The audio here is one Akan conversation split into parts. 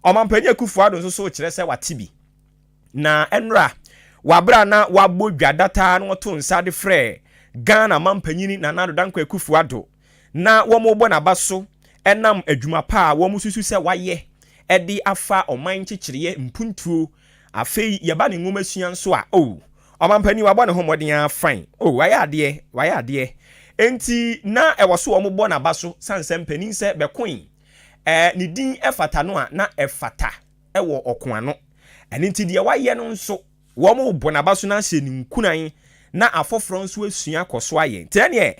Ɔmanpanin Akufo Addo nso so kyerɛ sɛ wate bi. Na ɛnora, wabere a na wabɔ dwa dataa na wɔto nsa de frɛ Ghana manpanyin Nana Addo Dankwa Akufo Addo na wɔrebɔ n'aba so ɛnam adwuma pa a wɔn susu sɛ wayɛ ɛde afa ɔman nkyekyereɛ mpuntuo. Afei yɛba ne nwoma sua nso a, oh, ɔmanpanin wabɔ ne ho mmɔden afan. Oh, wayɛ adeɛ, wayɛ adeɛ. Enti na ɛwɔ so wɔn bɔ n'aba so sansɛ mpanin sɛ bɛkoin ne din ɛfata no a na ɛfata ɛwɔ ɔko ano. Ɛno nti deɛ wayɛ no nso, wɔn bɔ n'aba so na ahyɛ ne nkunan na afoforɔ nso asua kɔ so ayɛ. Nti ɛneɛ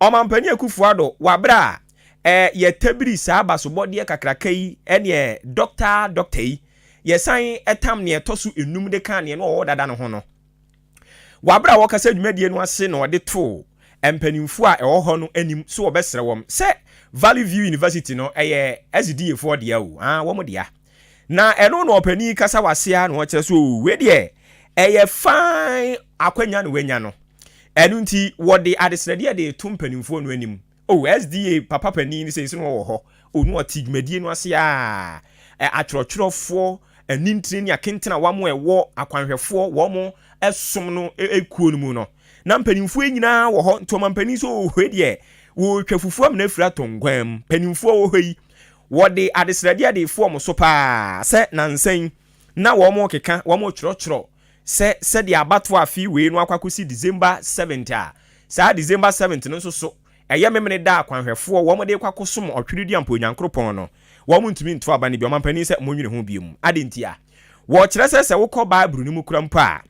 Ɔmanpanin Akufo Addo, wabere a yɛtabiri saa abasobɔdeɛ kakraka yi, ɛneɛ doctor yi yɛsan ɛtam neɛ ɛtɔ so enum de ka neɛ no ɔwɔ dada no ho no, wabere a wɔkasa dwumadie no ase na ɔde too mpanimfoɔ a ɛwɔ hɔ no anim so wɔbɛsrɛ wɔn sɛ Valley View University no ɛyɛ SDA foɔ deɛ o, ah, wɔn dea. Na ɛno na ɔpanin kasa wase a na ɔkyerɛ so o, wei deɛ ɛyɛ fine akwanya na wanya no. Ɛno nti wɔde adesrɛdeɛ de to mpanimfoɔ no anim o, SDA papa panin sɛ nsi no wɔ hɔ o, no ɔte dwumadie no ase a atwerɛtwerɛfoɔ anintini ne akentena wɔn a ɛwɔ akwanhwɛfoɔ wɔn ɛsom no ekuo no mu no, na mpanimfoɔ nyinaa wɔ hɔ. Nti ɔmampanin so wɔ deɛ wɔretwa fufuo amena afiri atɔ nkwan mu. Mpanimfoɔ wɔ hɔ yi, wɔde adesrɛdeɛ de fo wɔn so paa sɛ nansan na wɔn keka wɔn twerɛtwerɛ sɛ sɛdeɛ abatoɔ afi wei no akɔ akɔsi December 7 a, saa December 7 no nso so ɛyɛ Memene da akwanhwɛfoɔ wɔn de kɔ akɔsom ɔtwere di ampo Onyankoropɔn no, wɔn ntumi nto aba no bi. Ɔmampanin sɛ mo nwene ho bio mu ade nti a wɔkyerɛ sɛ wokɔ Bible no mu kura mpo a,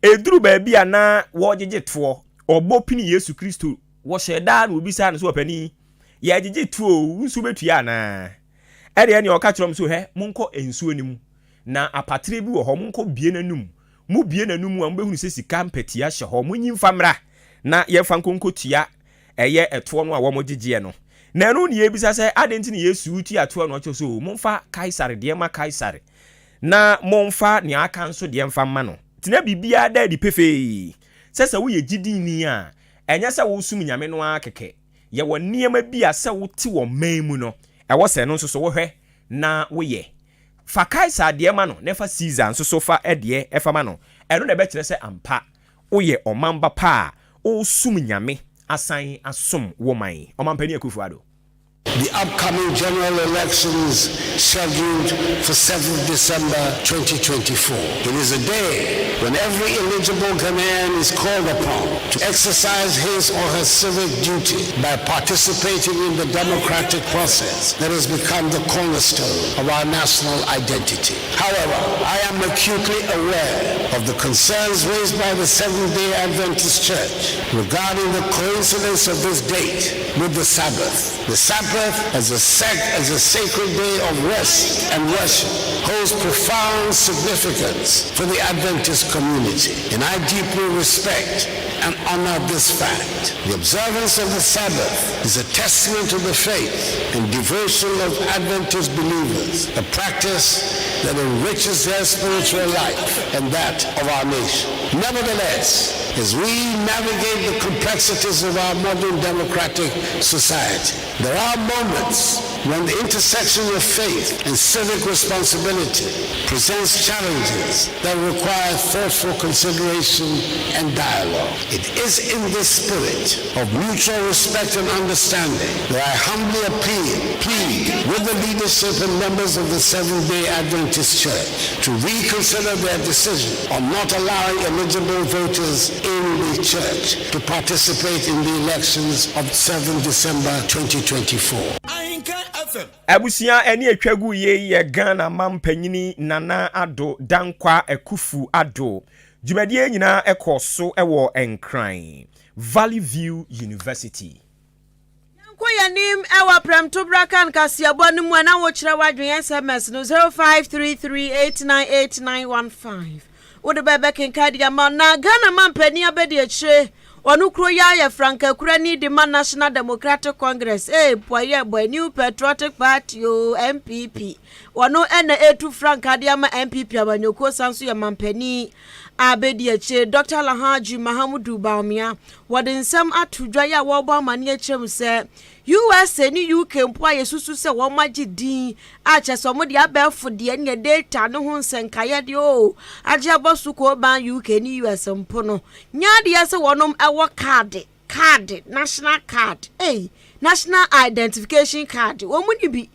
ɛduru baabi a na wɔgyegye toɔ, ɔbɔ pini Yesu Kristo, wɔhyɛ daa na obisa no so, ɔpanin, yɛgyegye toɔ, nso bɛtua anaa? Ɛdeɛ nea ɔka kyerɛ m so hɛ, monkɔ nsuo no mu na apatere bi wɔ hɔ, monkɔ bie n'anum. Mo bie n'anum a, mobɛhunu sɛ sika mpatia hyɛ hɔ, monyi mfa mmra na yɛmfa nkonko tua ɛyɛ ɛtoɔ no a wɔn gyegyeɛ no. Na ɛno ne yɛbisa sɛ adɛn nti ne Yesu tua toɔ no? Ɔkyerɛ so, momfa Kaesare deɛ ma Kaesare na momfa nea aka nso deɛ mfa mma no. Nti na biribiara da adi pefee sɛ woyɛ gyidini a, ɛnyɛ sɛ wosom Nyame no ara kɛkɛ. Yɛwɔ nneɛma bi a sɛ wote wɔ man mu no, ɛwɔ sɛ no nso so wohwɛ na woyɛ. Fa Kaesare deɛ ma no na fa Caesar nso so fa ɛdeɛ ɛfa ma no. Ɛno na ɛbɛkyerɛ sɛ ampa woyɛ ɔmamba pa a wosom Nyame asan asom wo man. Ɔmampanin Akufo Addo. The upcoming general elections scheduled for 7th December 2024. It is a day when every eligible Ghanaian is called upon to exercise his or her civic duty by participating in the democratic process that has become the cornerstone of our national identity. However, I am acutely aware of the concerns raised by the Seventh-day Adventist Church regarding the coincidence of this date with the Sabbath. The Sabbath, as a sacred day of rest and worship, holds profound significance for the Adventist community, and I deeply respect and honor this fact. The observance of the Sabbath is a testament to the faith and devotion of Adventist believers, a practice that enriches their spiritual life and that of our nation. Nevertheless, as we navigate the complexities of our modern democratic society, there are moments when the intersection of faith and civic responsibility presents challenges that require thoughtful consideration and dialogue. It is in this spirit of mutual respect and understanding that I humbly appeal, plead with the leadership and members of the Seventh-day Adventist Church to reconsider their decision on not allowing eligible voters in the church to participate in the elections of 7 December 2024. Abusua, ɛne atwa gu yie yɛ Ghana mampanyini Nana Addo Dankwa Akufu Addo. Dwumadie nyinaa ɛkɔ so ɛwɔ Nkran Valley View University. Nkɔ yɛnim ɛwɔ prɛmtobra kan kaseɛbɔ no mu a, na wokyerɛ w'adwene. SMS no 0533898915, wode bɛbɛkenka de ama. Na Ghana mampanin abɛdi akyire. Ɔno kuro yi ara yɛ frankakurani de ma National Democratic Congress, ee boy boy, New Patriotic Party oo, NPP. Ɔno na ɛretu frankaa de ama NPP amanyɔkuo san nso yɛ mampanin a bɛdi akyire Dr. Alhaji Mahamudu Bawumia. Wɔde nsɛm ato dwa yi a wɔrebɔ amaneɛ kyerɛ mu sɛ USA ne UK mpo a yɛsusu sɛ wɔn agye din a kyerɛ sɛ wɔn de abɛɛfo deɛ ne data ne ho nsɛnkaeɛ deɛ o agye abɔ so kɔɔban UK ne US mpo no nyɛ adeɛ sɛ wɔnom ɛwɔ kaade kaade national card ei national identification card wɔn mu ni bi.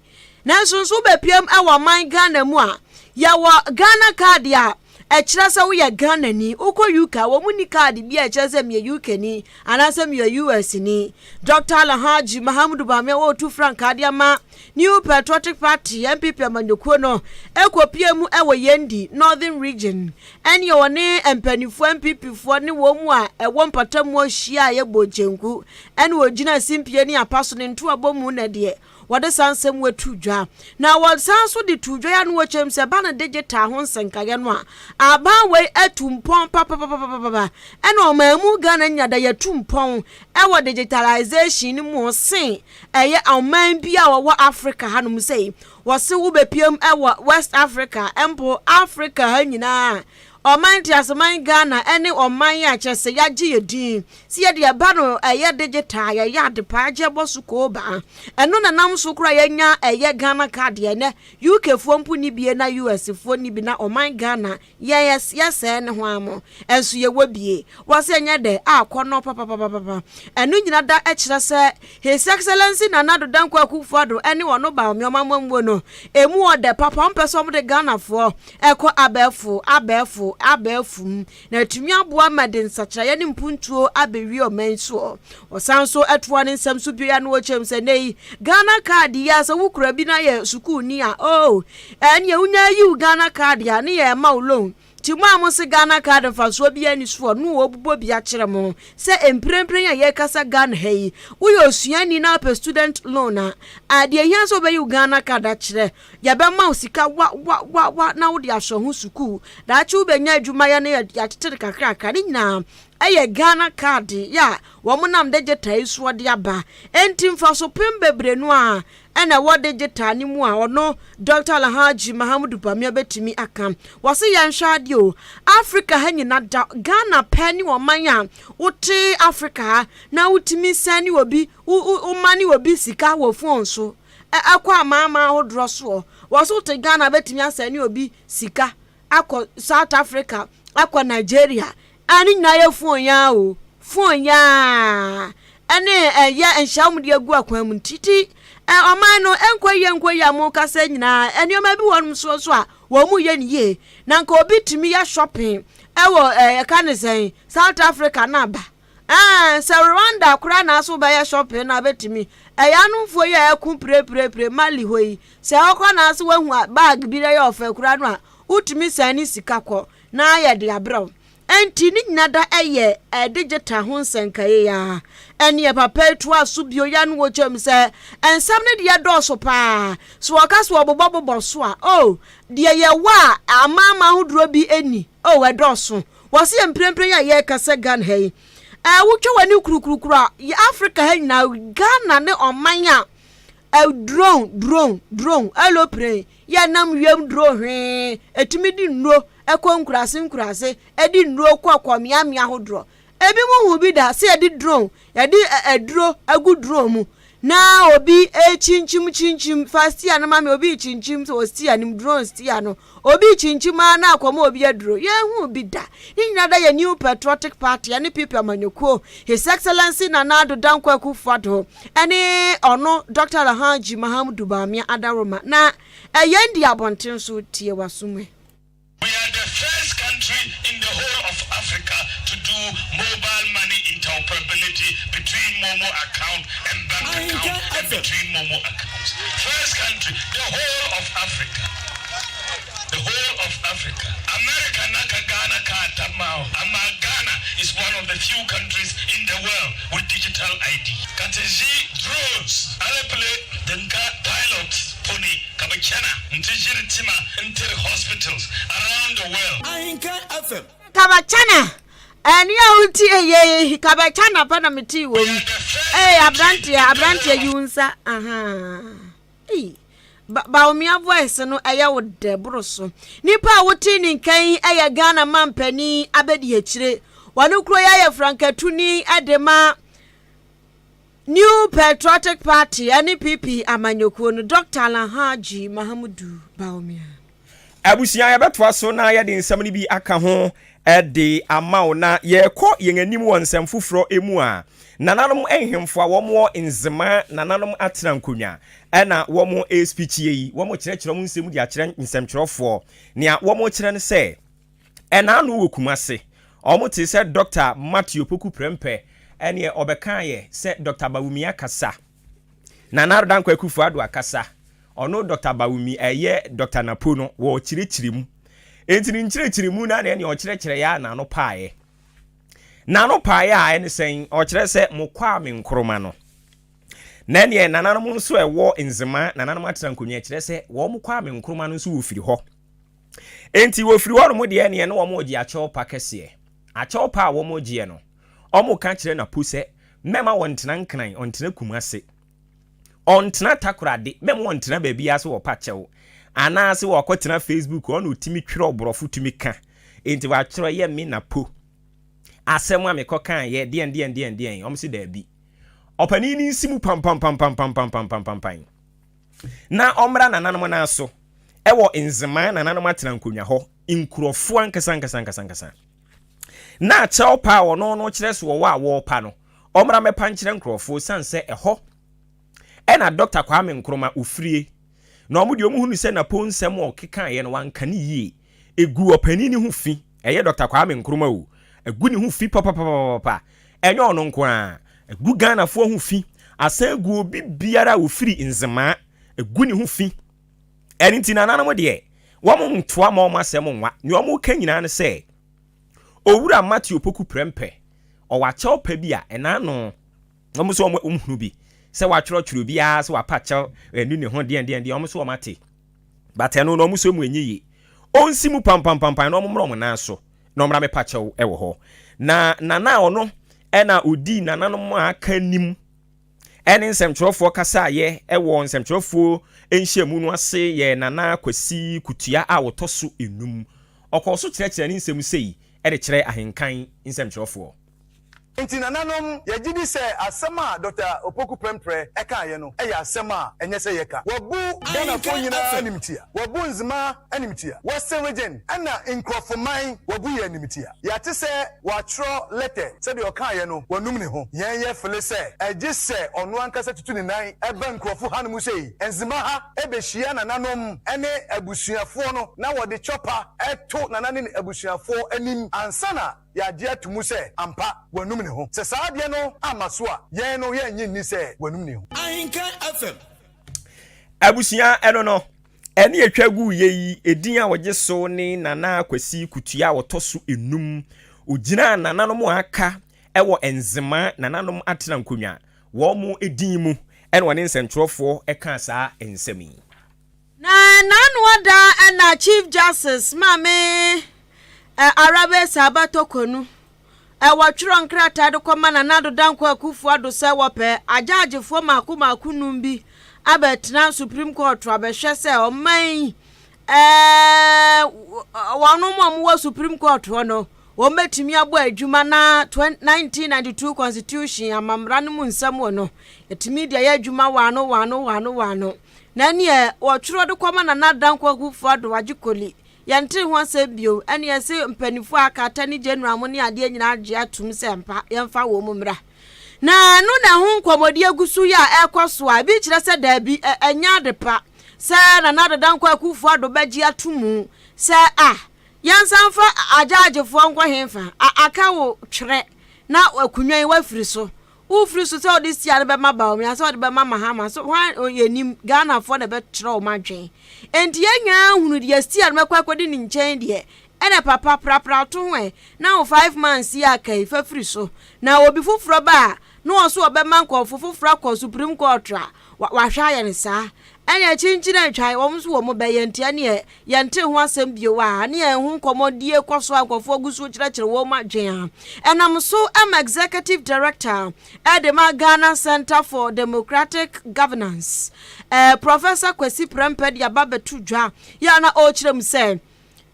Nanso nso wobɛpiam wɔ ɔman Ghana mu a, yɛwɔ Ghana card a ɛkyerɛ sɛ woyɛ Ghanani. Wokɔ UK a, wɔn nni card bi a ɛkyerɛ sɛ meyɛ UK ni anaasɛ meyɛ US ni. Dr. Alhaji Mahamudu Bawumia wɔretu frankaa de ama New Patriotic Party, NPP amanyɔkuo no, ɛkɔpie mu wɔ Yendi, Northern Region. Ɛneɛ wɔne mpanimfoɔ NPP foɔ ne wɔn mu a ɛwɔ mpatamu ahyia a yɛbɔ kyenku ɛne wɔgyina simpie ne apa so ne ntoabɔ mu na deɛ wɔde saa nsɛm wei to dwa. Na wɔsan nso de too dwa yi ano wɔkyerɛ mu sɛ ɛba no digital ho nsɛnkaeɛ no a, aban wei atu mpɔn papapapapapa. Ɛna ɔman mu Ghana nya da yɛatu mpɔn ɛwɔ digitalization no mu sen ɛyɛ ɔman bi a wɔwɔ Africa hanom sei. Wɔse wobɛpiam ɛwɔ West Africa mpo Africa ha nyinaa Ɔman nteaseman Ghana ne ɔman a kyerɛ sɛ yɛagye yɛ din sɛ yɛde ɛba no ɛyɛ digital yɛyɛ ade paa agye ɛbɔ so kooba ɛno na nam so koraa yɛanya ɛyɛ Ghana card ɛnɛ UK foɔ mpo nni bie na US foɔ nni bi na ɔman Ghana yɛn yɛsɛɛ ne ho amo ɛnso yɛwɔ bie wɔsɛ ɛnyɛ dɛ akɔnɔ papapapapa ɛno nyina da ɛkyerɛ sɛ His Excellency Nana Addo Dankwa Akufo-Addo ɛne ɔno Bawumia ɔmammamuo no ɛmu ɔdɛ papa ɔmpɛ sɛ ɔmde Ghanafoɔ ɛkɔ abɛɛfo, abɛɛfo, abɛɛfo mu, na atumi aboa ma de nsakyeraeɛ ne mpuntuo abɛwie ɔman yi soɔ. Ɔsan nso toa ne nsɛm so bio a na ɔkyerɛ mu sɛ nnɛ yi Ghana card yi a sɛ wokura bi na yɛ sukuuni a oh, ɛneɛ wonya yi wo Ghana card a ne yɛ ɛma wo loan. Nti mo a mo se Ghana card mfasoɔ biara nni soɔ no wɔbobɔ bi akyerɛ mo sɛ mprempren a yɛrekasa Ghana ha yi woyɛ osuani na wopɛ student loan a, deɛ ɛhia sɛ wobɛyi wo Ghana card akyerɛ Yɛbɛma wo sika wa wa wa wa na wode asɔ ho sukuu. Daakye wobɛnya adwuma yɛ na yɛatete no kakrakra. Ne nyinaa ɛyɛ Ghana card yɛ a wɔn nam digital yi soɔ de aba. Enti mfaso pem bebree no a ɛna ɛwɔ digital no mu a ɔno Dr. Alhaji Mahamudu Bawumia bɛtumi aka. Wɔse yɛnhwɛ adeɛ o, Africa ha nyina da, Ghana pɛ ne ɔman a wote Africa ha na wotumi sɛne obi, wo mane obi sika wɔ phone so. Ɛkɔ amanaman ahodoɔ soɔ. Wɔ so wote Ghana bɛtumi asɛne obi sika akɔ South Africa, akɔ Nigeria. A ne nyinaa yɛ phone yaa o. Phone yaa. Ɛne ɛyɛ nhyɛ wɔn de agu akwan mu nti. Ɔman no ɛnkɔ yie nkɔ yie a mo kasa nyinaa nneɛma bi wɔ nom soɔ so a wɔn mu yɛ ne yie. Na nka obi tumi yɛ shopping ɛwɔ ɛka ne sɛn South Africa na aba. Ɛɛ sɛ Rwanda koraa na aso bɛyɛ shopping na bɛtumi. Ɛyɛ anomfoɔ yi a ɛko pirepirepire Mali hɔ yi, sɛ ɛhɔ koraa na ase wahu bag bi na ɛyɛ ɔfɛ koraa no a, wotumi san ne sika kɔ na yɛde abrɛ wo. Ɛnti ne nyina da ɛyɛ digital ho nsɛnkaeɛ yi ara. Ɛneɛ papa yi toa so bio ya no wɔ kyɛm sɛ nsɛm no deɛ dɔɔso paa. So wɔka sɛ wɔbobɔbobɔ so a, oh, deɛ yɛwɔ a amanaman ahodoɔ bi nni, oh, ɛdɔɔso. Wɔse yɛ mprempren yi a yɛrekasa Ghana ha yi, eh, wotwa w'ani kurukurukuru a, yɛ Africa ha nyinaa, Ghana ne ɔman a eh, drone, drone, drone, aeroplane, yɛ nam wiem drone hwee, ɛtumi di nnuro ɛkɔ nkuraase nkuraase, ɛde nnuro kɔ kɔ mmeammea ahodoɔ. Ebi mo hu bi da sɛ yɛde drone, yɛde aduro agu drone mu na obi rekyinkyim kyinkyim fa steer no ma me obi rekyinkyim sɛ wɔ steer no mu drone steer no obi rekyinkyim ara na akɔma obi aduro yɛnhu bi da ne nyinaa da yɛ New Patriotic Party ɛne PP amanyɔkuo His Excellency Nana Addo Dankwa Akufo-Addo ɛne ɔno Dr. Alhaji Mahamudu Bawumia Adaworoma na ɛyɛn di abɔnten so tie w'asom ɛ. We are the first country in the whole of Africa to do mobile money interoperability between Momo account and bank account and between Momo accounts. First country, the whole of Africa. The whole of Africa. America naka Ghana ka tamao. Ama Ghana is one of the few countries in the world with digital ID. Ka ti ʒi drones, alepile din ka pilots puni ka bɛ chana nti ʒiri tima n-tiri hospitals around the world. Ahinkan FM. Ka bɛ chana. Ɛne a wotie yei kabɛkya napa na metee wɔ mu. Ee aberanteɛ aberanteɛ yi wo nsa ahaa. Ei ba Bawumia voice no ɛyɛ wo dɛ boro so. Nipa a wotee ne nka yi ɛyɛ Ghana mampanin abɛdi akyire. Wɔne kuro yi ayɛ frankatuni de ma New Patriotic Party NPP amanyɔkuo no Dr. Alhaji Mahamudu Bawumia. Abusua, yɛbɛtoa so na yɛde nsɛm no bi aka ho de ama wo. Na yɛrekɔ yɛn anim wɔ nsɛm foforɔ mu a, nananom nhemfo a wɔwɔ Nzema nananom atena nkonnwa ɛna wɔn ɛrespikyie yi, wɔn kyerɛkyerɛ wɔn nsɛm de akyerɛ nsɛmtwerɛfoɔ. Nea wɔn kyerɛ no sɛ ɛna ano wɔ Kumase, wɔn te sɛ Dr. Matthew Opoku Prempeh ɛneɛ ɔbɛka yɛ sɛ Dr. Bawumia kasa, Nana Addo Dankwa Akufo Addo akasa, ɔno Dr. Bawumia ɛyɛ Dr. Napo no wɔkyerɛkyerɛ mu. Enti ne nkyerɛkyerɛ mu na neɛ ɔkyerɛkyerɛ yɛ a n'ano paeɛ, n'ano paeɛ a ɛne sɛn ɔkyerɛ sɛ mo Kwame Nkrumah no na neɛ nananom nso ɛwɔ Nzema nananom atena nkonnwa kyerɛ sɛ wɔn Kwame Nkrumah no nso wɔfiri hɔ. Enti wɔfiri hɔ nom deɛ, neɛ ne wɔn gye akyɛw pa kɛseɛ, akyɛw pa a wɔn gyeɛ no, wɔn ka kyerɛ Napo sɛ mɛma wɔntena Nkran, ɔntena Kumase, ɔntena Takorade, mɛma wɔntena baabi ase wɔpa kyɛw anaasɛ wɔkɔtena Facebook. Ɔna ɔtumi twerɛ borɔfo tumi ka, enti wɔatwerɛ yɛ me Napo asɛm a mekɔ kan yɛ deɛn deɛn deɛn deɛn. Ɔmo si daabi, ɔpanin ni nsi mu pampampampampampampampampan na ɔmmra nananom nan so ɛwɔ Nzema nananom atena nkonnwa hɔ, nkurɔfoɔ ankasa ankasa ankasa ankasa, na akyɛw pa a ɔno no kyerɛ so wɔwɔ a wɔrepa no, ɔmmra mɛpa nkyerɛ nkurɔfoɔ san sɛ ɛhɔ ɛna Dr. Kwame Nkrumah ofirie. Na ɔmo deɛ, ɔmo hunu sɛ Napo nsɛm a ɔkekaeɛ no wanka ne yie, egu ɔpanin ne ho fi, ɛyɛ Dr. Kwame Nkrumah o, egu ne ho fi papapapapa. Ɛnyɛ ɔno nko a, egu Ghanafoɔ ho fi, asan egu obi biara a ofiri Nzemaa egu ne ho fi. Ɛne nti nananom deɛ, wɔn ntoa ma wɔn asɛm nwa. Nea wɔn ka nyinaa ne sɛ Owura Matthew Opoku Prempeh ɔwɔ akyɛw pa bi a ɛna no wɔn nso wɔn hunu bi sɛ watwerɛtwerɛ biara sɛ wapa kyɛw ɛnu ne ho deɛn deɛn deɛ. Wɔn nso wɔn ate, but ɛno na wɔn nso mu enyi yie. Ɔnsi mu pampampampan na wɔn mmrɛ wɔn nan so na wɔn mmra mepa kyɛw ɛwɔ hɔ. Na nana a ɔno ɛna odi nananom a aka anim ɛne nsɛmtwerɛfoɔ kasaayɛ ɛwɔ nsɛmtwerɛfoɔ nhyiamu no ase yɛ Nana Kwasi Kutua a wɔtɔ so enum. Ɔkɔɔ so kyerɛkyerɛ ne nsɛm sei ɛde kyerɛ ahenkan nsɛmtwerɛfoɔ. Nti nananom, yɛgye di sɛ asɛm a Dr. Opoku Prempeh ɛkaeɛ no ɛyɛ asɛm a ɛnyɛ sɛ yɛka. Wɔbu Ghanafoɔ nyinaa animtia, wɔbu Nzema animtia, Western Region ɛna nkurɔfoman, wɔbu yɛ animtia. Yɛate sɛ wɔatwerɛ letter sɛdeɛ ɔkaeɛ no wɔnum ne ho. Yɛn yɛ fele sɛ ɛgye sɛ ɔno ankasa tutu ne nan ɛba nkurɔfo ha no mu sei, Nzema ha, ɛbɛhyia nananom ɛne abusuafoɔ no na wɔde kyɔpa ɛto nana ne abusuafoɔ anim ansa na yɛagye ato mu sɛ ampa wɔnum ne ho. Sɛ saa adeɛ no ama so a, yɛn no yɛnnye nni sɛ wɔnum ne ho. Ahenkan FM. Abusua, ɛno no ɛne atwa gu yɛ yi. Edin a wɔgye so ne Nana Kwasi Kutua a wɔtɔ so enum. Ogyina nananom a aka ɛwɔ Nzema nananom atena nkonnwa wɔn mo edin mu ɛna wɔne nsɛntwerɛfoɔ ɛka saa nsɛm yi. Na n'ano da ɛna Chief Justice Maame Araba Esaaba Torkornoo ɛwɔtwerɛ nkrataa de kɔma Nana Addo Dankwa Akufo Addo sɛ wɔpɛ agyaagyefoɔ mako mako num bi abɛtena Supreme Court abɛhwɛ sɛ ɔman yi wɔn a wɔwɔ Supreme Court hɔ no wɔn bɛtumi abɔ adwuma na 1992 Constitution amamra no mu nsɛm wɔ no yɛtumi de ayɛ adwuma wano wano wano wano. Na neɛ wɔtwerɛ de kɔma Nana Dankwa Akufo Addo agye koli, yɛnte ho asɛm bio. Ɛne yɛsɛ mpanimfoɔ a aka Attorney General mo ne adeɛ nyinaa agye atum sɛ mpa yɛmfa wɔn mu mmra. Na ɛno na ɛho nkɔmmɔdi agu so yi a ɛrekɔ so a ebi kyerɛ sɛ daabi, ɛnyɛ ade pa sɛ Nana Addo Dankwa Akufo Addo bɛgye ato mu sɛ a yɛnsan fa agyaagyefoɔ nkɔ hemfa aka wo twerɛ na akonnwa yi wafiri so, wofiri so sɛ ɔde sia no bɛma Bawumia, sɛ ɔde bɛma Mahama so hwan yɛnim. Ghanafoɔ na ɛbɛkyerɛ wɔn adwen, nti yɛn nyinaa hunu deɛ sia no bɛkɔ akɔdi ne nkyɛn deɛ. Ɛna papa prapra to ho ɛ na wo 5 months yi aka yi fa firi so na obi foforɔ ba a na wɔn so wɔbɛma nkɔɔfo foforɔ akɔ Supreme Court a wahwɛ ayɛ ne saa. Ɛneɛ kyinkyin antwan wɔn nso wɔn bɛyɛ nti ɛneɛ yɛnte ho asɛm bio a ne yɛn ho nkɔmmɔdie kɔ so a nkurɔfoɔ gu so kyerɛkyerɛ wɔn adwene a ɛnam so ma Executive Director de ma Ghana Centre for Democratic Governance eh, Professor Kwasi Prempeh de aba bɛto dwa yɛ a na ɔrekyerɛ mu sɛ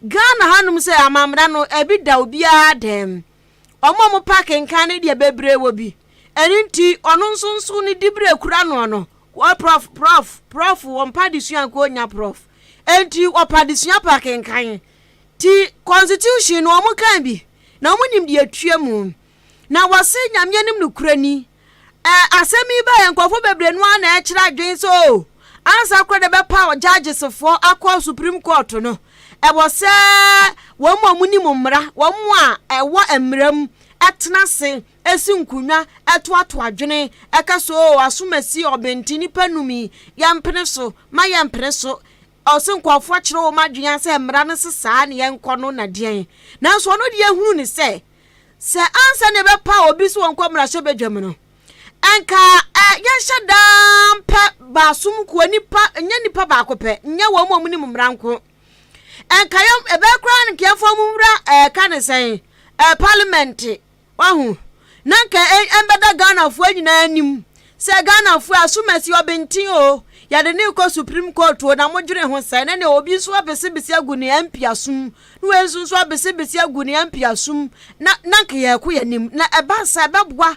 Ghana hanom sɛ amammra no ebi da obiara dɛm. Wɔn a wɔpɛ akenkan no deɛ bebree wɔ bi. Ɛno nti ɔno nso nso ne diberɛ kura noɔ no, wɔ prof, prof, prof, wɔmpɛ adesua nka ɔnya prof. Enti wɔpɛ adesua pɛ akenkan. Nti constitution no wɔn kan bi na wɔn nim deɛ ɛtua mu. Na wɔse Nyame anim nokorɛ ni. Ɛ, asɛm yi baeɛ nkurɔfoɔ bebree no ara na ɛkyerɛ adwene sɛ o, ansa koraa na ɛbɛpaw judges foɔ akɔ Supreme Court no, ɛwɔ sɛ wɔn a wɔnim mmara, wɔn a ɛwɔ mmara mu tena ase si nkonnwa toatoa adwene ka sɛ o, asomasi, ɔbente, nnipa num yi, yɛmpene so, ma yɛmpene so. Ɔse nkurɔfoɔ akyerɛ wɔn adwene sɛ mmara no se saa na yɛnkɔ no na deɛn. Nanso ɔno deɛ hunu ne sɛ, Sɛ ansa na yɛbɛpaw obi sɛ ɔnkɔ mmarahyɛbadwam no, anka yɛnhyɛ da mpɛ baasom nkoa nipa, nyɛ nipa baako pɛ, nyɛ wɔn a wɔnim mmara nko. Anka yɛn ɛbɛyɛ koraa nka yɛmfa wɔn nwura ɛka ne sɛn ɛ parliament wahu na nka ɛmbɛda Ghanafoɔ nyinaa anim Sɛ Ghanafoɔ asomasi ɔbenten oo, yɛde no rekɔ Supreme Court oo, na modwene ho sɛn? Ɛnneɛ obi nso abesebese agu ne MP asom, na wei nso nso abesebese agu ne MP asom, na na nka yɛrekɔ yɛn anim. Na ɛba saa ɛbɛboa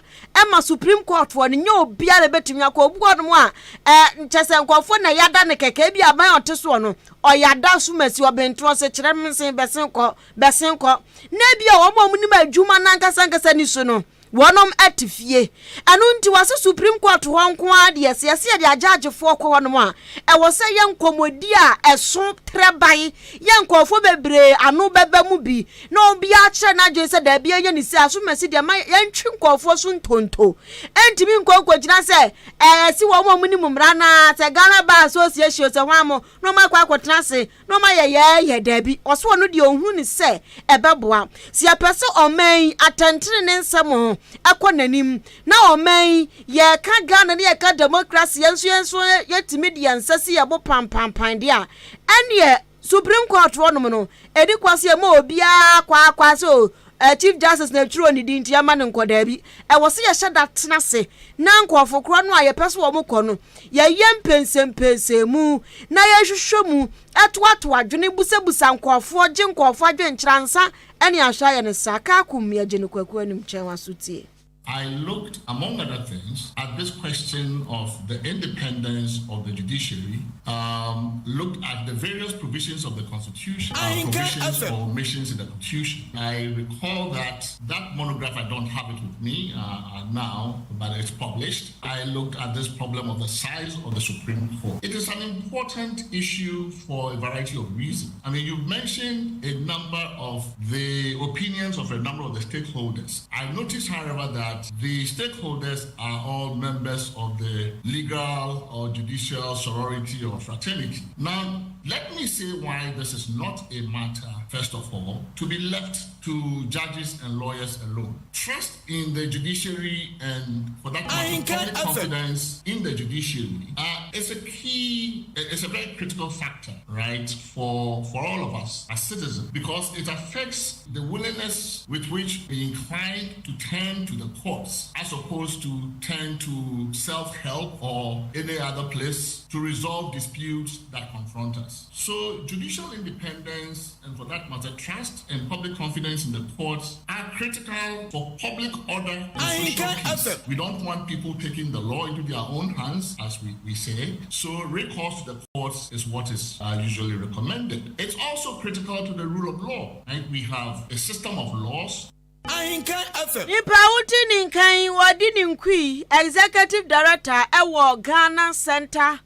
ma Supreme Court foɔ no, nyɛ obiara na ɛbɛtumi akɔ. Obi wɔ hɔnom a, ɛɛ kyɛ sɛ nkurɔfoɔ na yɛada no kɛkɛ, ebi aban a ɔte soɔ no, ɔyɛ ada asomasi ɔbenten, ɔse kyerɛ me nsen bɛsen kɔ, bɛsen kɔ. Na ebi a wɔn a wɔnim adwuma no ankasa ankasa ni so no, Wɔnom te fie. Ɛno nti wɔse Supreme Court hɔ nko ara deɛ sɛ yɛse yɛde agyagyefoɔ kɔ hɔnom a, ɛwɔ sɛ yɛ nkɔmmɔdi a ɛso trɛ ban, yɛ nkurɔfoɔ bebree ano bɛba mu bi, na obiara kyerɛ n'adwene sɛ daabi ɛnyɛ ne sei, asomasi deɛ ma yɛntwe nkurɔfoɔ so ntonto. Ɛntumi nkɔ nkɔgyina sɛ ɛɛ yɛse wɔn a wɔnim mmara no ara, sɛ Ghana Bar Association sɛ hwan mo, na wɔakɔ akɔtena ase na ɔma yɛyɛɛyɛ, daabi, ɔse ɔno deɛ ɔhunu no sɛ ɛbɛboa. Sɛ yɛpɛ sɛ ɔman yi atɛntenenee nsɛm ho kɔ n'anim, na ɔman yi yɛreka Ghana na yɛka democracy, yɛn nso yɛn nso yɛtumi de yɛn nsa si yɛn bo pampampan deɛ a, ɛnneɛ Supreme Court hɔnom no, ɛdi kwa sɛ yɛma obiara kwaakwa sɛ o, Chief Justice na ɛtwerɛ ne din nti yɛma no nkɔ, daabi. Ɛwɔ sɛ yɛhyɛ da tena ase na nkurɔfo korɔ no a yɛpɛ sɛ wɔn kɔ no, yɛyɛ mpɛnsɛmpɛnsɛmu na yɛhwehwɛ mu, toatoa adwene, busabusa nkurɔfoɔ, gye nkurɔfoɔ adwenkyerɛ ansa ne ahwɛ ayɛ no saa. Kaakum, yɛgye no Kwaku anim kyɛn w'aso tie. I looked, among other things, at this question of the independence of the judiciary, um, looked at the various provisions of the Constitution, uh, provisions or missions in the Constitution. I recall that that monograph, I don't have it with me uh, uh now, but it's published. I looked at this problem of the size of the Supreme Court. It is an important issue for a variety of reasons. I mean, you've mentioned a number of the opinions of a number of the stakeholders. I notice, however, that the stakeholders are all members of the legal or judicial sorority or fraternity. Now, let me say why this is not a matter, first of all, to be left to judges and lawyers alone. Trust in the judiciary and, for that matter, public confidence in the judiciary uh, is a key, it's a very critical factor, right, for, for all of us as citizens because it affects the willingness with which we incline to turn to the courts as opposed to turn to self help or any other place to resolve disputes that confront us. So, judicial independence and, for that matter, trust and public confidence in the courts are critical for public order and social peace. We don't want people taking the law into their own hands, as we, we say. So, recourse to the courts is what is uh, usually recommended. It's also critical to the rule of law. Right? We have a system of laws. Ahenkan FM. Nipa a wote ne nka yi, wɔde ne nkui, Executive Director wɔ Ghana Centre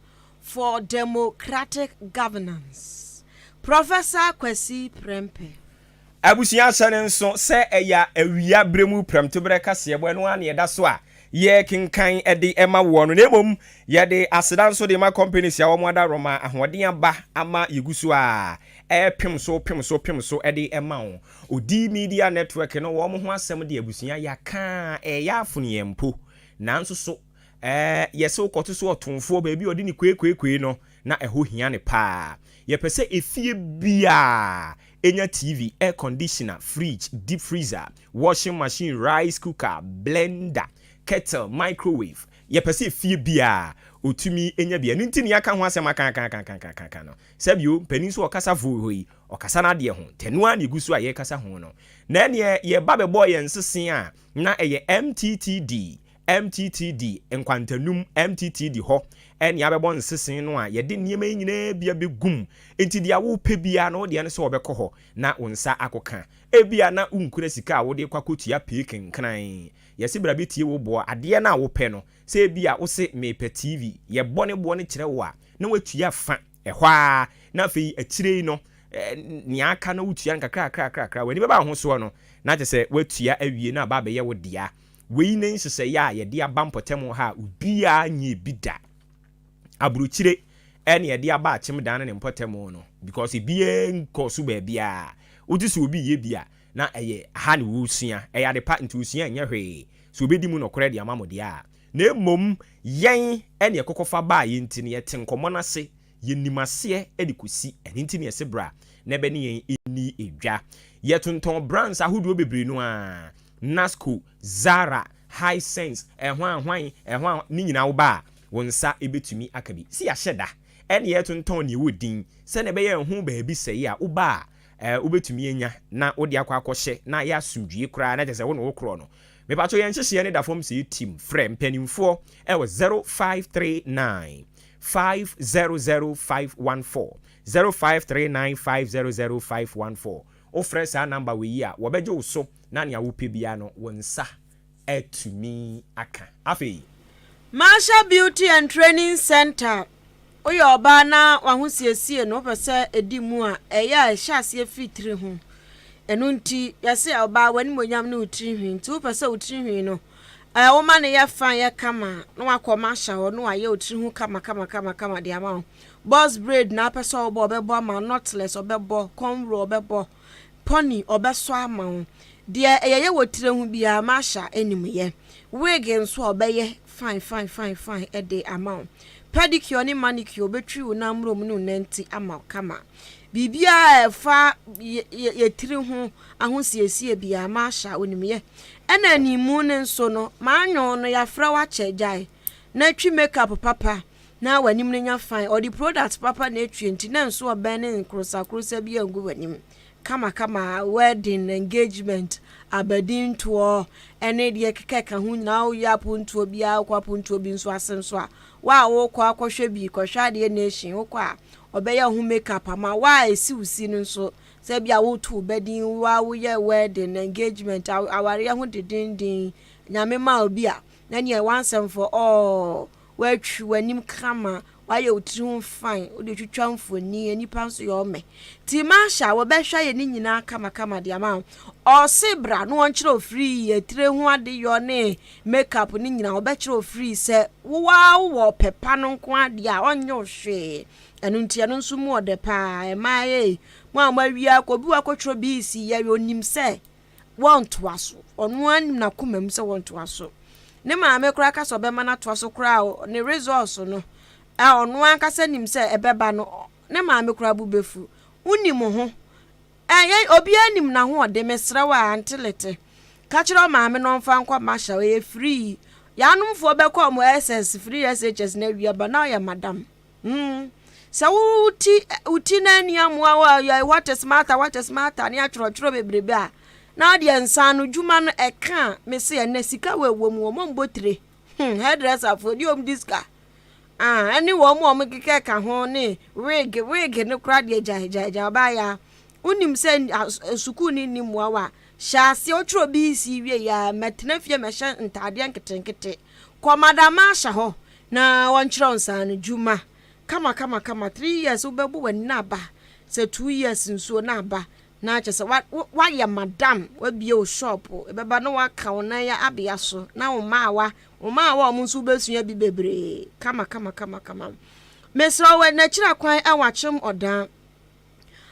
for Democratic Governance, Professor Kwasi Prempeh. Abusua ahyɛ no nso sɛ ɛyɛ awia berɛ mu prɛmtoberɛ kaseɛbɔ, ɛno ara na yɛda so a yɛrekenkan de ma woɔ no, na mmom yɛde aseda nso de ma companies a wɔn adaworoma ahoɔden aba ama yɛgu so a ɛrepem so pem so pem so de ma wo. Odi Media Network no wɔn ho asɛm de abusua yɛaka a ɛyɛ afono yɛn mpo, nanso so ɛɛ yɛsɛ wokɔto so ɔtomfoɔ baabi a ɔde ne kuekuekue no. na ɛhɔ hia ne paa. Yɛpɛ sɛ efie biaa ɛnya TV, air conditioner, fridge, deep freezer, washing machine, rice cooker, blender, kettle, microwave. Yɛpɛ sɛ efie biaa otumi enya bi. Ɛno nti ne yɛaka ho asɛm aka no sɛbio mpanin nso ɔkasa fo hɔ yi, ɔkasa no adeɛ ho tɛnoa ne egu so a yɛkasa ho no. Na ɛneɛ yɛba bɛbɔ yɛn nsese a na ɛyɛ MTTD, MTTD nkwantanum, MTTD hɔ ɛne abɛbɔ nsese no a yɛde nneɛma yi nyinaa bi abɛgum. Nti deɛ wopɛ biara no, wodeɛ no sɛ wɔbɛkɔ hɔ na wo nsa akɔka. Ebia na wonkura sika a wode kɔ akɔtua pee kenkran. Yɛse bra bɛtie wo boɔ adeɛ no a wopɛ no. Sɛ ebia wose mepɛ TV, yɛbɔ ne boɔ no kyerɛ wo a, na watua fa ɛhɔ a, na afei akyire yi no nea aka no wotua no kakrakrakrakra. W'ani bɛba ho soɔ no, na kyerɛ sɛ woatua awie na aba abɛyɛ wo dea. Wei ne nhyehyɛeɛ a yɛde aba mpɔtam ha a obiara nyɛ bi da. Aburokyire ɛne yɛde aba Akyem Dan ne ne mpɔtam no, because ebiara nkɔ so baabiara. Wote sɛ obi yɛ bi a, na ɛyɛ ha ne wɔresua. Ɛyɛ ade pa nti osua nyɛ hwee sɛ obɛdi mu nɔkorɛ de ama mo deɛ a. Na mmom yɛn ɛne ɛkɔkɔ fa baa yɛn nti no, yɛte nkɔmmɔ no ase, yɛnim aseɛ de kɔsi. Ɛno nti ne yɛse bra na ɛbɛ ne yɛn ɛni edwa. Yɛtontɔn brands ahodoɔ bebree no a, Nasco, Zara, Hisense, ɛho ahwan ɛho ne nyinaa. Wo ba a, wo nsa ɛbɛtumi aka bi si. Yɛahyɛ da ɛne yɛtontɔn neɛ ɛwɔ din sɛne ɛbɛyɛ ɛho baabi sɛe a, woba a wobɛtumi anya na wode akɔ akɔhyɛ na yɛ asomdwie koraa, na kyerɛ sɛ wo ne wo korɔ no. Mepatwo, yɛn nhyehyɛeɛ ne da fam sɛ yɛtim. Frɛ mpanimfoɔ ɛwɔ 0539 500514, 0539 500514. Wofrɛ saa number wei yi a, wɔbɛgye wo so na nea wopɛ biara no, wo nsa atumi aka. Afei Marshall Beauty and Training Center. Woyɛ ɔbaa na wahosiesie no, wopɛ sɛ ɛdi mu a, ɛyɛ a ɛhyɛ aseɛ firi tiri ho. Ɛno nti yɛsɛ ɔbaa w'animonyam ne wo tiri hwi. Nti wopɛ sɛ wo tiri hwi no woma no yɛ fa yɛ kama, na wakɔ Marshall hɔ na wayɛ wo tiri ho kama kama kama kama de ama wo. Box braid na apɛ sɛ ɔbɔ, ɔbɛbɔ ama. Knotless ɔbɛbɔ, cornrow ɔbɛbɔ, pony ɔbɛsɔ ama wo. Deɛ ɛyɛyɛ wɔ tire ho biara, Marshall anim yɛ. Wig nso a, ɔbɛyɛ fine fine fine fine ɛde ama wo. Pedicure ne manicure, ɔbɛtwi wo nan mmrom ne wo nanti ama wo kama. Biribiara a ɛfa yɛ tiri ho ahosiesie biara, Marshall onim yɛ. Ɛna animu no nso no, maanwo no, yɛafrɛ wo akyɛ gyae na twi makeup papa na w'anim no nya fine. Ɔde product papa na etwi, nti na nso ɔbɛn ne nkorosakorosa bi angu w'anim kamakama. Wedding, engagement, abadintoɔ ɛne deɛ keka ho nyinaa, woyɛ apontoɔ biara, wokɔ apontoɔ bi nso ase nso a, wa a wokɔ akɔhwɛ bi, kɔhwɛ adeɛ nation, wokɔ a, ɔbɛyɛ ho makeup ama wa a esi wo si no nso. Sɛ bi a woto bɛdin wa, woyɛ wedding, engagement, awareɛ ho dedenden, Nyame ma obi a, na neɛ wansɛm for all. Woatwi w'anim kama, wayɛ wo tiri ho fine, wode twitwa mfoni, nipa nso yɛ ɔmɛ. Nti Marsha wɔbɛhwɛ yɛ ne nyinaa kamakama de ama wo. Ɔse bra na wɔnkyerɛ wo free etire ho adeyɔ ne makeup ne nyinaa. Wɔbɛkyerɛ wo free. Sɛ wowaa wowɔ ɔpɛ pa no nko adeɛ a, ɔnyɛ wo hwee. Ɛno nti ɛno nso mu ɔdɛ paa. Ɛmaa yɛ mo a mo awia akɔ obi wakɔtwerɛ BECE yɛ, onim sɛ wɔntoa so. Ɔno anim n'akoma mu sɛ wɔntoa so. Ne maame koraa ka sɛ ɔbɛma no atoa so koraa, ne results no a ɔno ankasa nim sɛ ɛbɛba no, ne maame koraa bu bɛfu. Wonim ho ɛyɛ, obiara nim n'ahoɔden. Mesrɛ wo a, antelete ka kyerɛ maame no ɔmfa nkɔ Marshall. Ɛyɛ free. Yɛanomfoɔ bɛkɔ ɔmo SS, free SHS na awia ba na ɔyɛ madam. Sɛ woti woti na ani amoa wa yɛ what is matter, what is matter ne atwerɛtwerɛ bebrebe a, na deɛ nsa no dwuma no ɛka a, mese ɛnɛ sika wɔ ɛwɔ mu. Wɔn mbɔ tire hairdresser foɔ di wɔn di sika. Ah, ɛne wɔn a wɔn keka ka ho ne wig wig ne kora deɛ, gyae gyae gyae. Ɔbaa ya, wonim sɛ sukuu ne ni mmoa wa, hyɛ aseɛ wotwerɛ BECE wie ya, mɛtena fie mɛhyɛ ntaadeɛ nketenkete. Kɔ Madam ahyɛ hɔ na wɔnkyerɛ nsa no dwuma kama kama kama. 3 years wobɛbɔ w'ani na aba sɛ 2 years nsuo na aba na kyerɛ sɛ wayɛ madam, wabie wo shop, ɛbɛba na waka wo nan abea so na wo mmaawa, wo mmaawa a ɔmo nso wobɛsua bi bebree kama kama kama kama. Mesrɛ wɔ n'akyiri kwan ɛwɔ Akyem Ɔdan,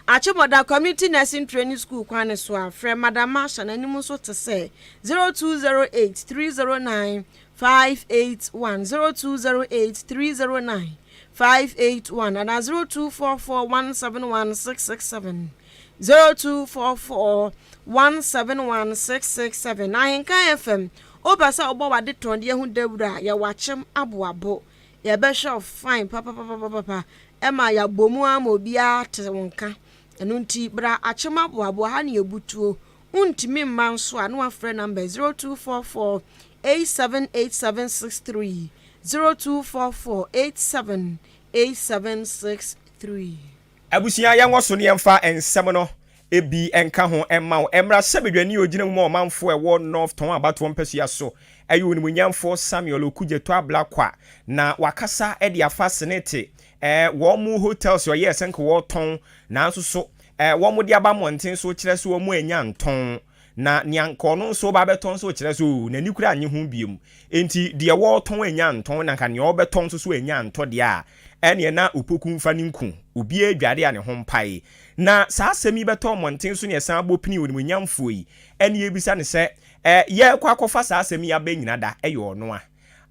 Akyem Ɔdan Community Nursing Training School kwan ne so a, frɛ Madam Marsha. N'anim nso te sɛ 0208 309 581, 0208 309. 581 anaa 0244 171 667. 0244 171 667. Ahenka FM, wopɛ sɛ wobɔ w'ade tɔndeɛ ho dawuro a, yɛwɔ akyem aboabo. Yɛbɛhwɛ wo fine papapapapapa ɛma yɛabɔ mu ama obiara te wo nka. Ɛno nti bra akyem aboabo ha ne yɛbutuo. Wontumi mma nso a, na wafrɛ number 0244 878763, 0244 878763. Abusua, yɛn wɔ so ne yɛmfa nsɛm no ebi nka ho mma wo. Mmara sɛ badwani a ogyina mu ma ɔmanfoɔ a ɛwɔ North Tɔn abatoɔ mpasua so ɛyɛ onimuonyamfoɔ Samuel Okudzeto Ablakwa na wakasa de afa SSNIT wɔn mu hotels ɔyɛɛ sɛ nka wɔretɔn, nanso so wɔn de aba mmɔnten so kyerɛ sɛ wɔn anya ntɔn, na nea nka ɔno nso ba bɛtɔn nso kyerɛ sɛ o n'ani kura nye ho biem. Nti deɛ wɔretɔn anya ntɔn na nka nea ɔbɛtɔn nso so anya ntɔ deɛ a, ɛneɛ na opoku mfa ne nku obiara adware a ne ho mpae. Na saa asɛm yi bɛtɔ mmɔnten so ne ɛsan bɔ pini onimuonyamfoɔ yi ɛne ebisa ne sɛ yɛrekɔ akɔfa saa asɛm yi aba nyina da ɛyɛ ɔno a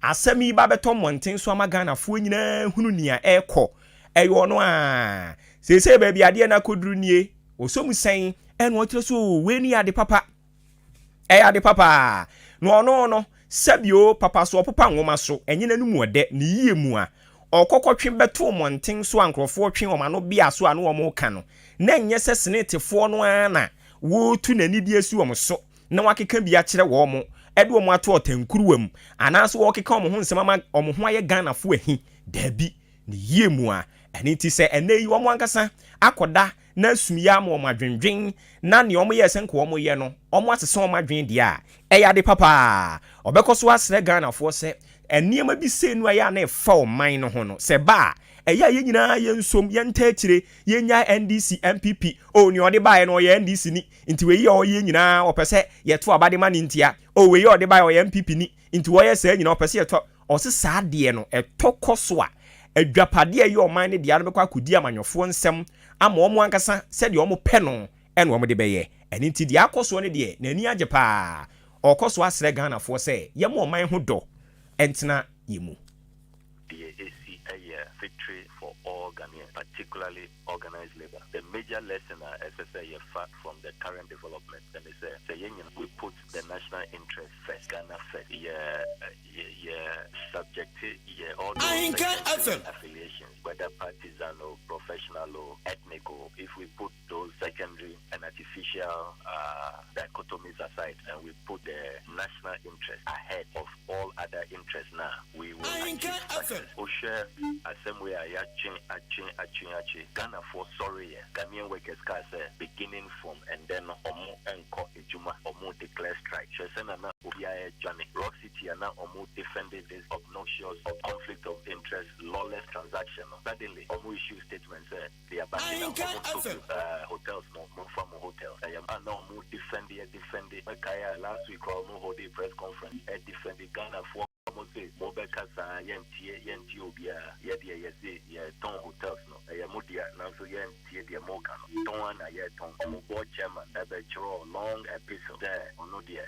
asɛm yi ba bɛtɔ mmɔnten so ama Ghanafoɔ nyinaa hunu nea ɛrekɔ, ɛyɛ ɔno a seesei baabi adeɛ no akɔduru nie, ɔsɔ mu sɛn? Ɛna ɔkyerɛ so wei ni ade papa, ɛyɛ ade papa na ɔno no sɛbio papa so ɔpopa nwoma so ɛnyɛ n'anum ɔdɛ ne yie mu a ɔkɔkɔtwe bɛto mmɔnten so a nkurɔfoɔ twe wɔn ano bea so a na wɔn ka no, na nyɛ sɛ SSNITfoɔ no ara na wɔretu n'ani de asi wɔn so na wakeka bi akyerɛ wɔn mo, ɛde wɔn ato ɔtankuruwa mu, anaasɛ wɔkeka wɔn ho nsɛm ama wɔn ho ayɛ Ghanafoɔ ahi. Daabi, ne yie mu a ɛne nti sɛ ɛnɛ yi wɔn ankasa akɔda na asumyɛ ama wɔn adwendwen na nea wɔn yɛ sɛ nka wɔn yɛ no wɔn asesa wɔn adwen deɛ a, ɛyɛ ade papa. Ɔbɛkɔ so asrɛ Ghanafoɔ sɛ nneɛma bi sei no a ɛyɛ a na ɛfa ɔman no ho no, sɛ ba a, ɛyɛ a yɛn nyinaa yɛn nsom yɛn nta akyire, yɛnya NDC, NPP o, nea ɔde baeɛ no ɔyɛ NDC ni nti wei a ɔyɛ nyinaa ɔpɛ sɛ yɛto aba de ma ne ntia o, wei a ɔde baeɛ ɔyɛ NPP ni nti wɔyɛ saa nyinaa ɔpɛ sɛ yɛtɔ. Ɔse saa adeɛ no ɛtɔ kɔ so a, adwapadeɛ a ɛyɛ ɔman no deɛ no bɛkɔ akɔdi amanyɔfoɔ nsɛm ama wɔn ankasa sɛdeɛ wɔn pɛ no ɛna wɔn de bɛyɛ. Ɛne nti deɛ akɔ soɔ no deɛ, n'ani agye paa. Ɔkɔ so asrɛ Ghanafoɔ sɛ yɛma ɔman ho dɔ ɛntena yɛ mu. Deɛ esi ɛyɛ victory for all Ghanaians, particularly organized labour. The major lesson a ɛsɛ sɛ yɛfa from the current development ɛne sɛ yɛn nyinaa we put the national interest first, Ghana first. Yɛ subject yɛ all those secondary affiliations, whether partisan or professional or ethnic or, if we put those secondary and artificial dichotomies aside and we put the national interest ahead of all other interests now, we will achieve success. Wohwɛ asɛm wei a yɛatwe atwe atwe atwe, Ghanafoɔ sɔre yɛ Ghanaian workers kaa sɛ beginning from ɛndɛ no ɔmo nkɔ adwuma, ɔmo declare strike. Hwɛ sɛ na obiara adwane Rock City a na ɔmo defended this obnoxious conflict of interest lawless transaction no, suddenly ɔmo issue statement sɛ they are backing out. Ɔmo so hotels no, momfa mo hotels ɛyɛ a na ɔmo defend yɛ defend. Mɛkae a last week ɔmo hold a press conference ɛ defend Ghanafoɔ. Ɔmo se mobɛka saa, yɛntie, yɛntie obiara. Yɛdeɛ yɛse yɛtɔn hotels no, ɛyɛ mo dea, nanso yɛntie deɛ moka no. Tɔn a na yɛtɔn. Ɔmo board chairman ɛbɛkyerɛw long epistle sɛ ɔno deɛ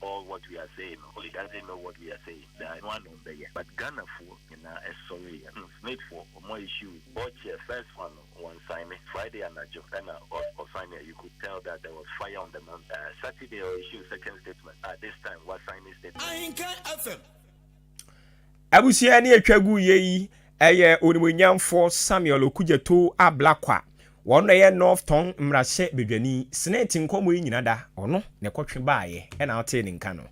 all what we are saying no, he doesn't know what we are saying, da no ano bɛyɛ. But Ghanafoɔ nyinaa ɛsɔre yɛ SSNITfoɔ ɔmo issue board chair first one no wɔn sign Friday anadwo ɛna ɔsign. You could tell that there was fire on the mountain. Saturday ɔ issue second statement. This time wa sign statement. Abusua, ne atwa gu yie yi ɛyɛ onimuonyamfoɔ Samuel Okudzeto Ablakwa, wɔn na ɛyɛ North Tongu mmarahyɛ badwani. SSNIT nkɔmmɔ yi nyina da ɔno na ɛkɔtwe baayɛ ɛna ɔtee ne nka no.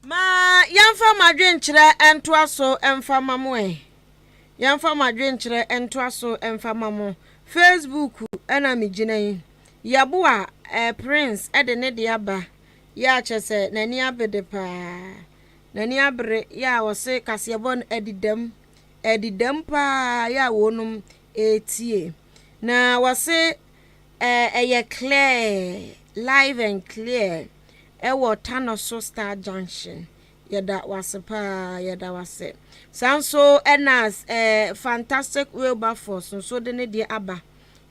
Ma yɛmfa mo adwenkyerɛ ntoa so mfa ma mo ɛ, yɛmfa mo adwenkyerɛ ntoa so mfa ma mo. Facebook ɛna megyina yi, yɛboa Prince ɛde ne de aba yɛ akyɛ sɛ n'ani abede paa, n'ani abere yɛ a wɔse kaseɛbɔ no ɛdidam, ɛdidam paa yɛ a wɔnom ɛretie na wɔse ɛyɛ clear, live and clear ɛwɔ Tanoso Star Junction. Yɛda wase paa, yɛda wase. Saa nso ɛna Fantastic Wilberforce nso de ne deɛ aba.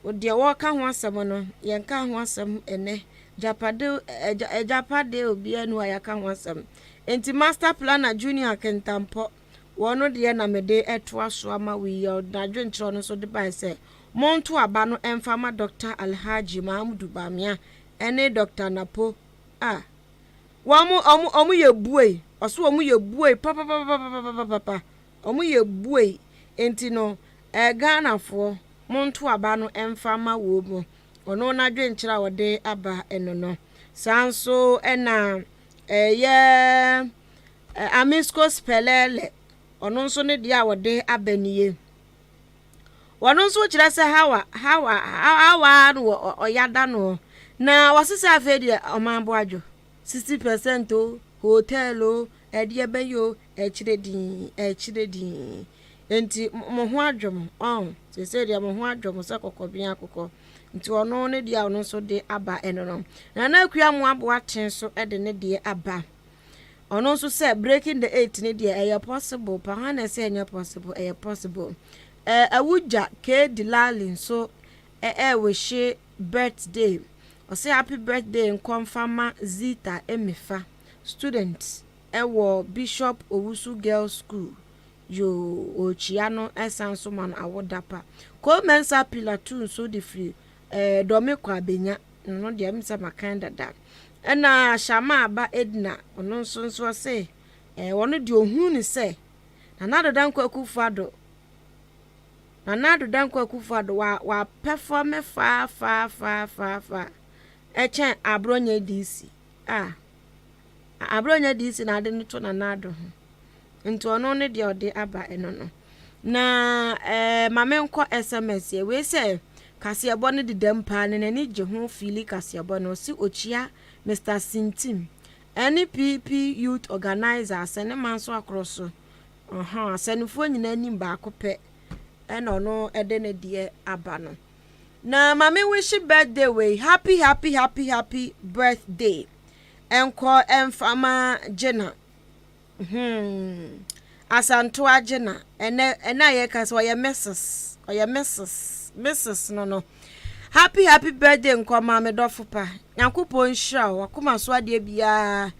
Deɛ wɔreka ho asɛm no, yɛnka ho asɛm ɛnɛ. Japade ɛgyapade obiara nu a yɛaka ho asɛm nti Master Planner Junior Kentampɔ. Wɔn deɛ na mede ɛtoa so ama wo yi. N'adwenkyerɛ no nso de bae sɛ monto aba no ɛmfa ma Dr. Alhaji Mahamudu Bawumia ɛne Dr. Napo a wɔn yɛ buei. Ɔso wɔn yɛ buei papapapapapapa, wɔn yɛ buei, nti no Ghanafoɔ, monto aba no ɛmfa ma wɔ mu. Ɔno n'adwenkyerɛ a wɔde aba ɛno no. Saa nso ɛna ɛyɛ Amisco Spelele, ɔno nso ne deɛ a wɔde aba nie. Wɔno nso kyerɛ sɛ hawa hawa hawa no wɔ ɔyada no na wɔsesa. Afei deɛ ɔman bo adwo 60% o, hotel o, ɛdeɛ bɛyɛ o, ɛkyerɛ din, ɛkyerɛ din, nti mo ho adwo mo ɔn sese deɛ mo ho adwo mo sɛ kɔkɔbea akokɔ. Nti ɔno ne deɛ a ɔno nso de aba ɛno no. Nana Akua mu aboa ten so ɛde ne deɛ aba. Ɔno nso sɛ breaking the eight ne deɛ ɛyɛ possible pa hɔn na ɛsɛ ɛnyɛ possible, ɛyɛ possible. Awugya K Delali nso ɛɛwɔhye birthday. Ɔsɛ happy birthday nkɔmfama Zita Emefa, student ɛwɔ Bishop Owusu Girls School. Yoo, ɔrekyia no, ɛsan so ma no awoda pa. Kɔmɛnsa Pillar Two nso de firi Dɔme kɔ Abenya no deɛ m sɛ makan dada. Ɛna Shama Aba Edna, ɔno nso ɔse wɔno deɛ ohun ne sɛ Nana Addo Dankwa Akufo Addo, Nana Addo Dankwa Akufo Addo wa perform faa faa faa faa faa ɛkyɛn Abronye DC a Abronye DC na ade no to Nana Addo ho. Nti ɔno ne deɛ ɔde aba ɛno no. Na maame nkɔ SMS yɛ wei sɛ kaseɛbɔ no deda mu paa ne n'ani gye ho fili kaseɛbɔ no. Ɔsi okyia Mr Sintim ɛne PP youth organizer asɛne ma nso akorɔ so ɔhɔn asɛnefoɔ nyinaa anim baako pɛ, ɛna ɔno ɛde ne deɛ aba no. Na maame wish birthday wei, happy happy happy happy birthday ɛnkɔ ɛmfama Gyena Asantoa Gyena. Ɛnɛ a yɛka sɛ ɔyɛ Mrs, ɔyɛ Mrs no. Happy happy birthday nkɔ maame dɔfo pa. Nyankopɔn nhyira wo, wakoma so adeɛ biara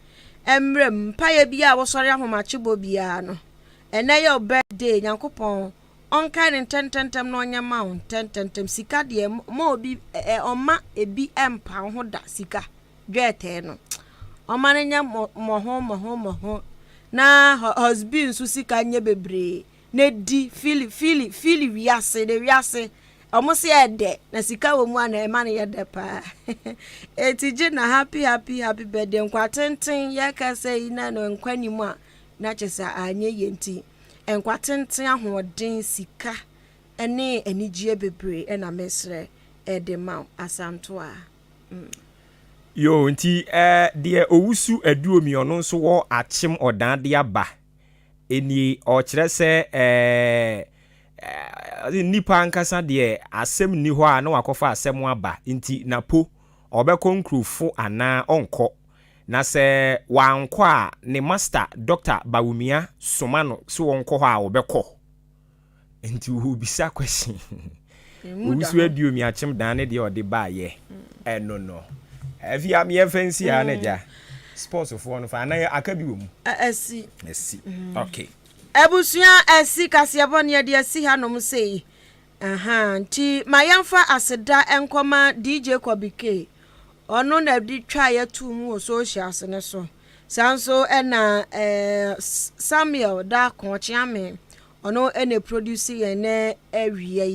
mmerɛ mu, mpaeɛ biara a wɔsɔre ahomakyebɔ biara no. Ɛnɛ yɛ wo birthday, Nyankopɔn ɔnkae ne ntɛntɛntɛm na ɔnyɛ ma wo ntɛntɛntɛm. Sika deɛ ma obi ɛ ɔma ebi ɛmpa wo ho da. Sika dwɛɛtɛɛ no, ɔma no nyɛ mmɔho mmɔho mmɔho na husband nso sika nyɛ bebree na di fili fili fili wiase de wiase. Ɔmo se ɛdɛ na sika wɔ mu a na ɛma no yɛ dɛ paa. Eti gye na happy happy happy birthday, nkwa tenten. Yɛkasa yi na no nkwa ni mu a na kyerɛ sɛ anyɛ yie, nti nkwa tenten, ahoɔden, sika ɛne anigyeɛ bebree ɛna mesrɛ ɛde ma wo, Asantoa. Yo, nti deɛ Owusu Aduomi, ɔno nso wɔ Akyem Ɔdan de aba ɛnie. Ɔkyerɛ sɛ nipa ankasa deɛ asɛm nni hɔ a na wakɔfa asɛm aba, nti Napo ɔbɛkɔ nkurofo anaa ɔnkɔ, na sɛ wankɔ a ne master Dr Bawumia soma no sɛ wɔnkɔ hɔ a wɔbɛkɔ. Nti wɔbisa question. Owusu Aduomi Akyem Dan ne deɛ ɔde baayɛ ɛno no. Ɛfi a yɛmfa nsi ha na gya sportsfoɔ no fa anaa aka bi wɔ mu. Ɛsi. Ɛsi, okay. Abusua, ɛsi kaseɛbɔ ne yɛde asi hanom sei aha, nti ma yɛmfa aseda nkɔma DJ Kɔbi K, ɔno na de twa yɛto mu wɔ socials ne so. Saa nso ɛna Samuel Darko Ɔkyeame, ɔno ɛna produce yɛn ne awia yi.